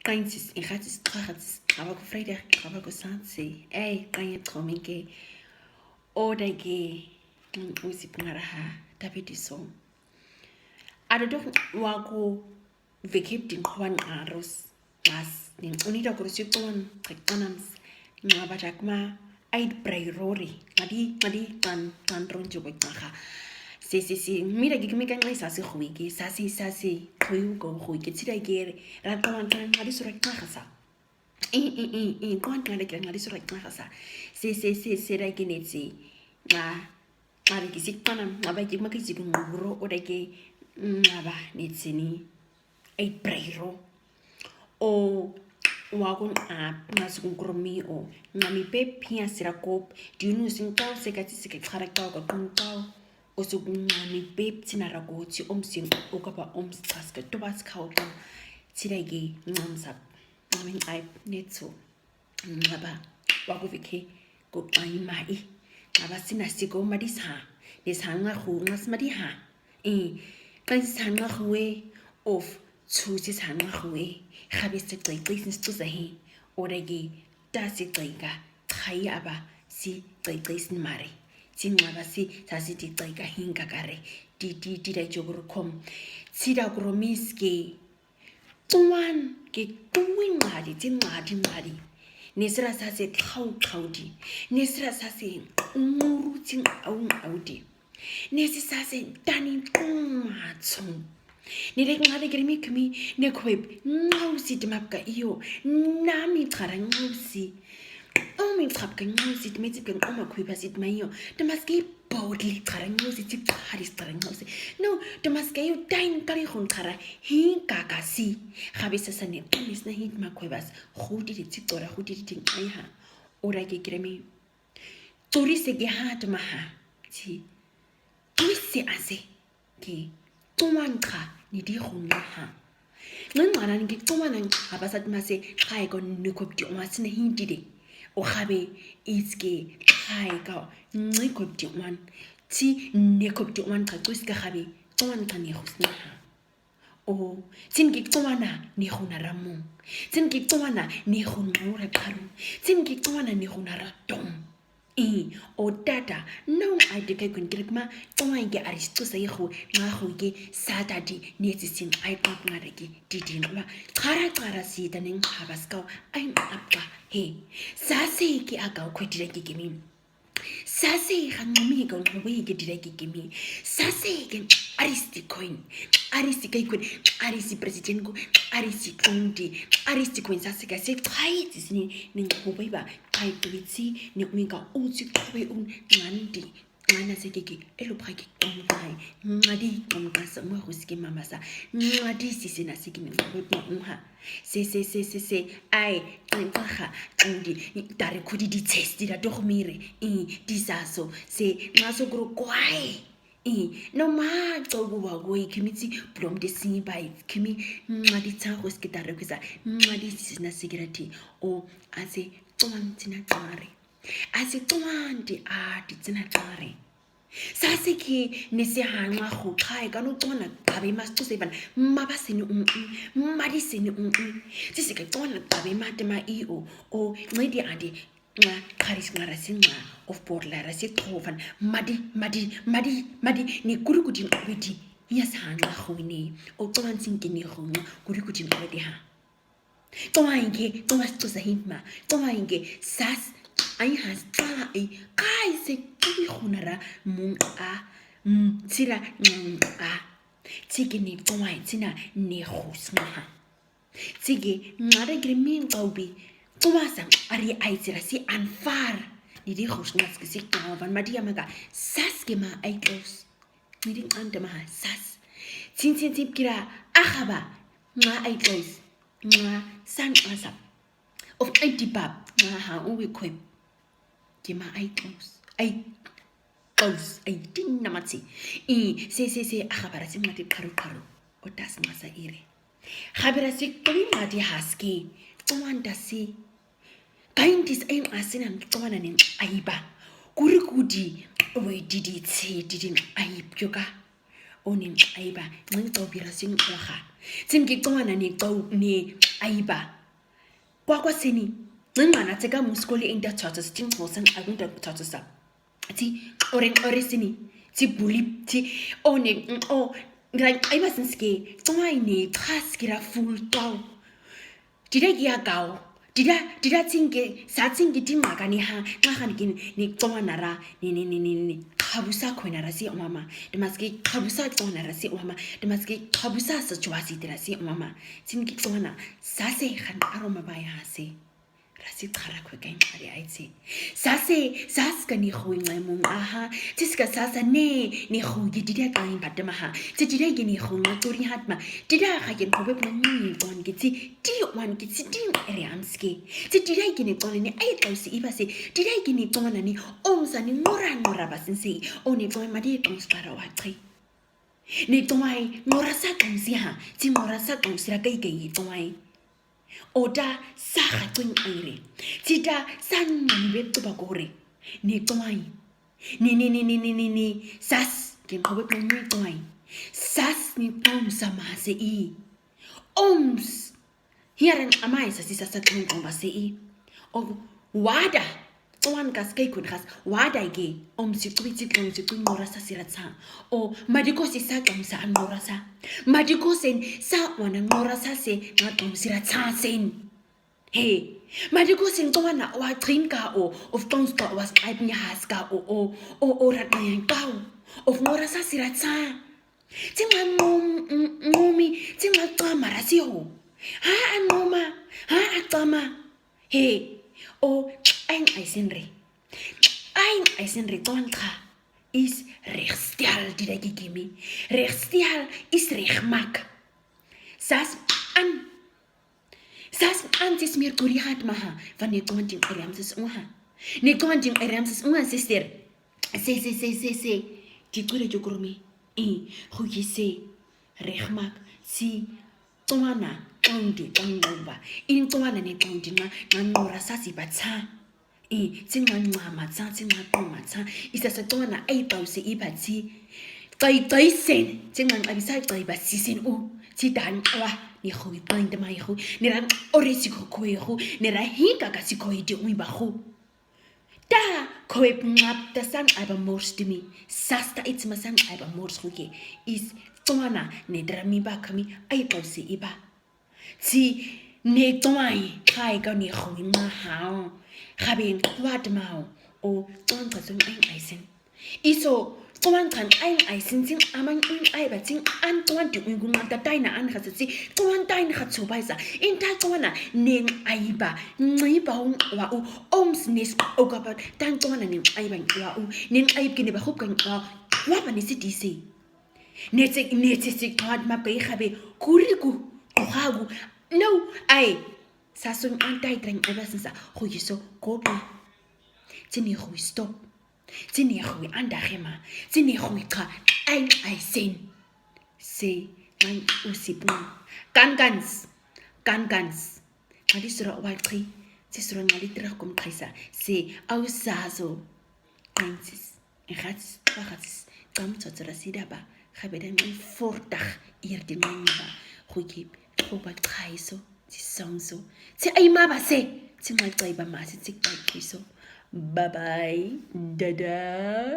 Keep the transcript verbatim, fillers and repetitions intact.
Qanyisis, iqatis, qaqatis, qaba ku Friday, qaba ku Saturday. Ei, qanyi chominke. Oda ke, mm, usi pngaraha, tapiti so. Adodok waku vekep din kuan arus. Mas, nin unida kurusi kuan, kek tanams. Nga batak ma, Ait brairori. Ngadi, ngadi, tan, tan ronjo ko taha. Si, si, si. Mira, gigi mika ngai sasi huigi. Sasi, sasi. Huiu ko huigi. Tira gere. Rata wan tan ngadi sura taha sa. I, i, i, i. Kuan ngadi kira ngadi sura taha sa. Si, si, si, si, ra gine si. Nga, ngadi kisi tanam. Nga ba gigi maka gigi nguro. Oda ke. Nga ba, netsini. Ei, brairo. O, wagon a, nga sukun kromi o. Nga mi pep hia sira kop. Di unu sin tau, seka ti seka kara tau, ka kun tau. O sukun nga mi pep, tina rako, ti om sin, o kapa om stas, ka tobas ka o tau. Tira ge, nga msap. Nga mi ai, netso. Nga ba, waku veke, ko ai mai. Nga ba sina siko madi sa. Ni sa nga hu, nga smadi ha. E, kan sa nga hu e, of, tu si sa nga hu e. Gabe si tsaitsa si tsaitsa he. Ora ge, ta si tsaika. Tsaia ba, si tsaitsa si mare. Si nga ba si, sa si ti tsaika hinka kare. Ti, ti, ti da jogro kom. Si da gromiske. Tuan ke tuwi ngadi, ti ngadi ngadi. Nesira sase tlau tlau di. Nesira sase nguru ti ngau ngau di. Nesi sase tani tuan matsung. Nere ngadi gere mi kemi, ne kwep, ngau si temapka iyo, nami tara ngau si. Omi txapka ngau si, tmetsipka ngau ma kuipa si tmaio. Tmaske bodli txara ngau si, txaris txara ngau si. No, tmaske io tain kari hun txara hin kaka si. Xabe sasa ne txamis na hin tma kuibas. Xutiri txi txora, xutiri tin aiha. Ora ke kiremi. Txuri se ke ha tmaha. Txi. Txuri se ase. Ke txoman txa ni di xunyaha. Nganganan ke txoman nxa basat mase txae ko ni kwep di oman sina hintide. O xabe iske txae ko ni kwep di oman. Txi ni kwep di oman txa txuis ka xabe txoman txa ni xusnaha. O txin ke txoman ni xunara mung. Txin ke txoman ni xunara karu. Txin ke txoman ni xunara tom. I, o tata, nau ai de kai kun kirik ma, txoman ke aris txusa ixu, nga xu ke, satadi, neti sin ai kwak nga de ke, didi nga, txara txara si ta neng xabas kau, ai apka, he. Sase ke akau kwe dira ke kimi. Sase xa ngumi kau ngumi ke dira ke kimi. Sase ke aris ti koin, aris ti kai kun, aris ti president ku, aris ti kondi, aris ti koin sase ke se kai ti sini, neng xubeba, Ai, tubitsi, ni uminka utsi, kube un, ngandi. Ngana se kiki, elu paki, tongkai. Ngadi, tongkasa, mwa husiki mamasa. Ngadi, sisi na siki ni, mwa, mwa, mwa. Se, se, se, se, se. Ai, tongkaha, ngandi. Tare kudi di testi da dormire. I, di saso. Se, ngaso guru kwai. I, no ma, tsogu wa goi, kimi tsi, blom de si bai. Kimi, ngadi tsa husiki tare kusa. Ngadi, sisi na sikirati. O, ase, tong tina tare. Asi txoan ti a ti tsina txare. Sase ke ne se hanxa hu txae kano txoana kabe mas txuse ban. Maba sini un un. Madi sini un un. Sise ke txoana kabe ma te ma i o. O ngedi adi. Nga karis nga rasi nga. Of por la rasi txovan. Madi, madi, madi, madi. Ni kuri kutin obedi. Nya sa hanxa hu ni. O txoan sin ke ni hu nga. Kuri kutin obedi ha. Txoa inge, txoa txosa hima, txoa inge, sas, ai has, txoa ai, kai se, txoa i hunara, mun a, mm, tira, ngang a. Txike ni txoa ai, tina, ni hus maha. Txike, ngare gre min txoa bi, txoa sang, ari ai tira si anfar. Ni di hus ngas ke si txoa van ma di amaga, sas ke ma ai txos. Ni di anta maha, sas. Tsin, tsin, tsin, kira, ahaba, nga ai txos. Nga san asap. Of ai tipap. Nga ha uwe kwep. Kema ai close. Ai close. Ai tinna matsi. I se se se akabara si mati karu karu. O tas masa ire. Habera si kumi mati haski. Txoan tasi. Kaintis ai asinan txoana nin aiba. Kuri kudi. Owe didi tsi didi aib yoka. O nin aiba, nin txau bira sin oha. Tsin ki txoana ni txau ni aiba. Kwakwa seni, ngcingcana tseka musikoli inda tsatsa, siti ngcosa, ngcakunda tsatsa. Ti, ore, ore seni, ti buli, ti, one, o, ngira, aiba sinske, tsoaine, tsaskira full tau. Tida kia kau, tida, tida tsinge, sa tsinge ti ngakani ha, ngakan kin, ni tsoana ra, ni, ni, ni, ni, ni, kabusa kwena ra si o mama, demaske kabusa tsoana ra si o mama, demaske kabusa sa tsoasi tira si o mama, tsinge tsoana, sa se kan aro mabaya ha se. Ra si kara kwe kain kare aitse. Sa se, sa ska ni hui ngai mung aha. Tsi ska sa sa ne, ni hui ki tida kain patama ha. Tsi tida ki ni hui ngai turi hatma. Tida ka kin kobe pna ni tsoan ki tsi, ti wan ki tsi ti ere amske. Tsi tida ki ni tsoan ni ai tau si iba se. Tida ki ni tsoan ni, om sa ni ngora ngora ba sinse. O ni tsoan ma di tsoan skara wa tsi. Ni tsoai, ngora sa tsoan si ha. Tsi ngora sa tsoan si ra kai kai tsoai. O ta sa ha tsoan aire. Tsi ta sa ni be tsoba kore. Ni tsoai. Ni, ni, ni. Sas, kin kobe pna ni tsoai. Sas ni tsoan sa ma se i. Oms. Hiaran amai sa si sa sa tsoan tsoan ba se i. O wada. Tsoan kas kai kun kas. Wada ige. Om si tui si tsoan si tui ngora sa si ra tsa. O madiko si sa tsoan sa ngora sa. Madiko sen sa wana ngora sa se nga tsoan si ra tsa sen. He. Madiko sen tsoana wa trin ka o. Of tsoan ska wa skaip ni has ka o. O, o, o ra tsoan ka o. Of ngora sa si ra tsa. Tsi nga ngom-, ng-, ngomi, tsi nga tsoan mara si ho. Ha a ngoma, ha a tsoan ma. He, o, ain ai senre. Ain ai senre tsoan ka. Is rechstial di da gigimi. Rechstial is rechmak. Sas an. Sas antes mir kuri hat maha, van ne tsoan tin ere amses unha. Ne tsoan tin ere amses unha, sister. Se, se, se, se, se. Ti kuri ti kurumi. I, huki se. Rechmak, si. Tsoana, tsoan ti, tsoan lomba. In tsoana ne tsoan ti nga, nga ngora sa si ba tsa. I, tsi nga ngama tsa, tsi nga toma tsa. Isa sa tsoana, ai tau se iba tsi. Tsaitsaisen, tsi nga ngabisa tsaiba sisen u. Tsi dan wa, ni hui tsain te mai hu. Ni ran ore si kokoe hu. Ni ran hinka ka si koe ti ui ba hu. Ta koe pngap ta san aiba mors ti mi. Sasta itsma san aiba mors hu ke. Is tsoana, ne dra mi ba kami, ai tau se iba. Tsi ne tsoai, kai ka ne hui ma hao. Kaben kwat mao. O tsoan ka tsoan ain aisen. Iso, tsoan kan ain aisen tsi aman in aiba tsi an tsoan ti un kun ta taina an kasa tsi, tsoan tain ka tsobaisa. In ta tsoana, ne aiba, ne aiba un wa u, oms nes o kapa, tan tsoana ne aiba wa u, ne aib ke ne ba hup kan wa, wa ba ne si ti se. Netse, netse si tsoan ma pe kabe, kuriku, kuhagu. No, ai. Sa sun an tai tren eba sinsa, huyi so, kopi. Tsi ne hui stop. Tsi ne hui anda hema. Tsi ne hui ka, ain aisen. Se, ngan usip ngan. Kan kans. Kan kans. Ngali sura wa tsi. Tsi sura ngali tira kum kaisa. Se, au sa so. Kan sis. Ehatis, ehatis, tsamu tsatsara sidaba, habedan en fortag, ir di naniba, hugi, huba tsaiso, tsi songso, tsi aima ba se, tsi mal tsaiba masi, tsi tsaiso. Bye bye, dada.